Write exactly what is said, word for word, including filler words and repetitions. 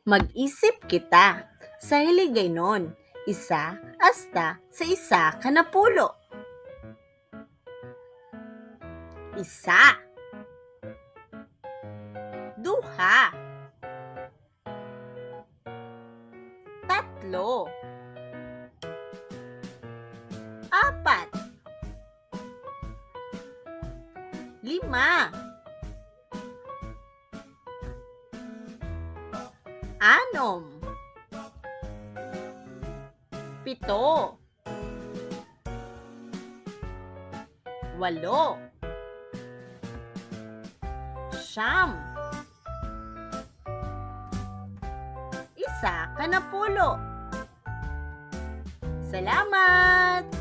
Mag-isip kita sa Hiligaynon, isa hasta sa isa ka napulo. Isa. Duha. Tatlo. Apat. Lima. Anom. Pito. Walo. Siyam. Isa ka napulo. Salamat!